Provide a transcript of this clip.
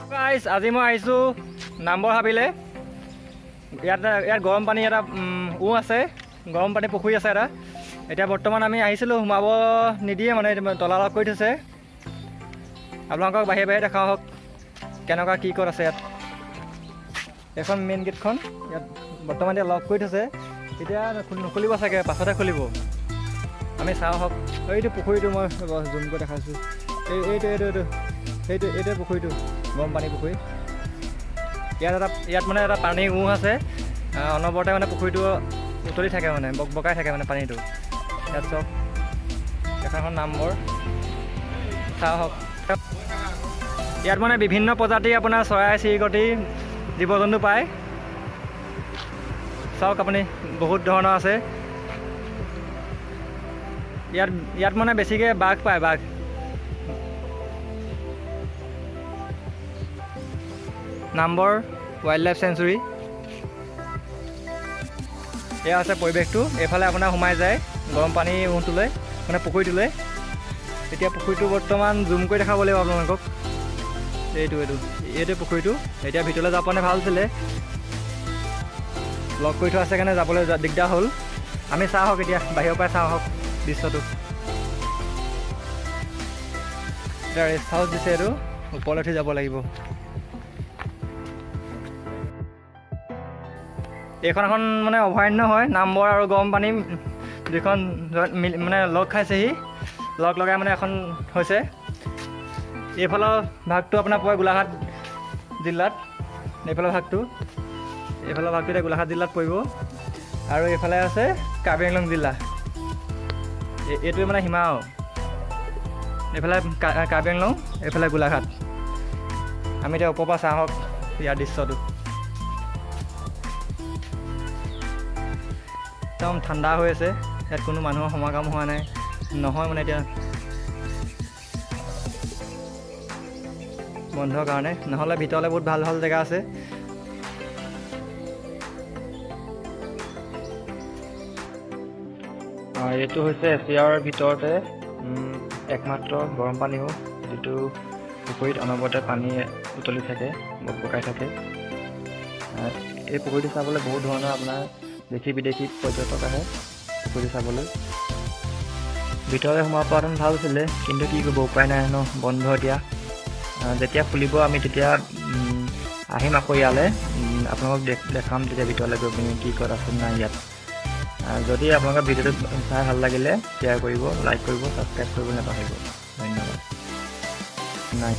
Guys, আজি মই আহিছোঁ নামবৰ হাবিলে। ইয়াত গৰম পানী এটা আছে, গৰম পানী পুখুৰী আছে এটা। এতিয়া বৰ্তমান আমি আহিছিলোঁ, সোমাব নিদিয়ে, মানে তলা লক কৰি থৈছে। আপোনালোকক বাহিৰে বাহিৰে দেখাওঁ হওক কেনেকুৱা কি ক'ত আছে ইয়াত। এখন মেইন গেটখন ইয়াত বৰ্তমান এতিয়া লক কৰি থৈছে, এতিয়া নুখুলিব চাগে, পাছতহে খুলিব। আমি চাওঁ হওক। এইটো পুখুৰীটো মই জুম কৰি দেখাইছোঁ, এই এইটো এইটো এইটো সেইটো এইটোৱে পুখুৰীটো, গৰম পানী পুখুৰী। ইয়াত মানে এটা পানীৰ উঁহ আছে, অনবৰতে মানে পুখুৰীটো উতলি থাকে, মানে বক বকাই থাকে মানে পানীটো। ইয়াত চাওক এখন নামবৰ, চাওঁ হওক। ইয়াত মানে বিভিন্ন প্ৰজাতিৰ আপোনাৰ চৰাই চিৰিকটি জীৱ জন্তু পায়। চাওক আপুনি, বহুত ধৰণৰ আছে ইয়াত। ইয়াত মানে বেছিকৈ বাঘ পায়, বাঘ। Nambor wildlife sanctuary. এয়া আছে পৰিৱেশটো। এইফালে আপোনাৰ সোমাই যায় গৰম পানী উঁহটোলৈ, মানে পুখুৰীটোলৈ। এতিয়া পুখুৰীটো বৰ্তমান জুম কৰি দেখাব লাগিব আপোনালোকক। এইটো এইটো এইটো পুখুৰীটো। এতিয়া ভিতৰলৈ যাব পৰা ভাল আছিলে, লক কৰি থোৱা আছে কাৰণে যাবলৈ দিগদাৰ হ'ল। আমি চাওঁ হওক, এতিয়া বাহিৰৰ পৰাই চাওঁ হওক দৃশ্যটো। এতিয়া ৰেষ্ট হাউচ দিছে, এইটো ওপৰলৈ উঠি যাব লাগিব। এইখন এখন মানে অভয়াৰণ্য হয়। নামবৰ আৰু গৰম পানী দুখন মানে লগ খাইছেহি, লগ লগাই মানে এখন হৈছে। এইফালৰ ভাগটো আপোনাৰ পৰে গোলাঘাট জিলাত, এইফালৰ ভাগটো, এইফালৰ ভাগটো এতিয়া গোলাঘাট জিলাত পৰিব। আৰু এইফালে আছে কাৰ্বি আংলং জিলা। এইটোৱে মানে সীমা আৰু এইফালে কাৰ্বি আংলং, এইফালে গোলাঘাট। আমি এতিয়া ওপৰৰ পৰা চাওঁ হওক ইয়াৰ দৃশ্যটো। একদম ঠাণ্ডা হৈ আছে, ইয়াত কোনো মানুহৰ সমাগম হোৱা নাই নহয়, মানে এতিয়া বন্ধৰ কাৰণে, নহ'লে ভিতৰলৈ বহুত ভাল ভাল জেগা আছে। এইটো হৈছে এছিয়াৰ ভিতৰতে একমাত্ৰ গৰম পানীও, যিটো পুখুৰীত অনবৰতে পানী উতলি থাকে, বকবকাই থাকে। এই পুখুৰীটো চাবলৈ বহুত ধৰণৰ আপোনাৰ দেশী বিদেশী পৰ্যটক আহে পুখুৰীটো চাবলৈ। ভিতৰলৈ সোমাব পৰাহেঁতেন ভাল আছিলে, কিন্তু কি কৰিব, উপায় নাই ন, বন্ধ এতিয়া। যেতিয়া খুলিব আমি তেতিয়া আহিম আকৌ ইয়ালৈ, আপোনালোকক দেখাম তেতিয়া ভিতৰলৈ গৈ পিনি কি ক'ত আছে নাই ইয়াত। যদি আপোনালোকৰ ভিডিঅ'টো চাই ভাল লাগিলে শ্বেয়াৰ কৰিব, লাইক কৰিব, ছাবস্ক্ৰাইব কৰিব নাপাহৰিব। ধন্যবাদ। নাই।